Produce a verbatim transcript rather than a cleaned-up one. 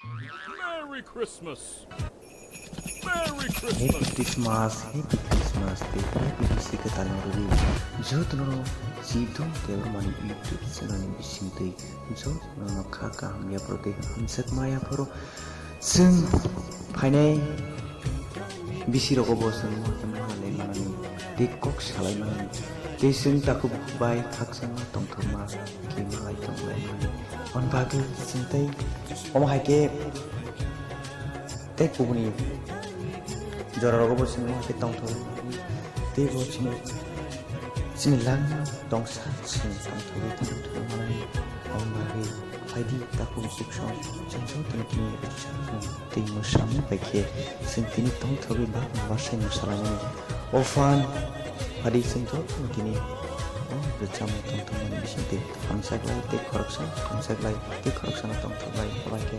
Merry Christmas! Merry Happy Christmas! Christmas, Happy Christmas, tei Happy Bisi Kwtalni rwi. Jotono Chidon Debbarmani YouTube channelni bisingtwi jotono kha kaham yapharo tei hamjakma yapharo. Chwng phainai bisi rogo bo chwng ma khe ma lai manani tei kok salai manani tei chwng takhuk bai khakchangma tongthokma khe ma lai tong lai manani. Hwn bagwi chwng tei omo hai khe tei kubuni jora rogo bo chwng ma khe tongthok lai manani tei bo chini chini langma tongsa chwng tongthokwi tongthok manani. Hwn bagwi phaidi takhuk bukhuk song chwng jotono kini rwchapmung tei mwsamung bai khe chwng tini tongthokwi bakno basai mwsalaimani. O phan phaidi chwng jotono kini o rwchapmung tongthokmani bisingtwi hamjaklai tei khoroksa hamjaklai tei khoroksano tongthoknai. Habai khe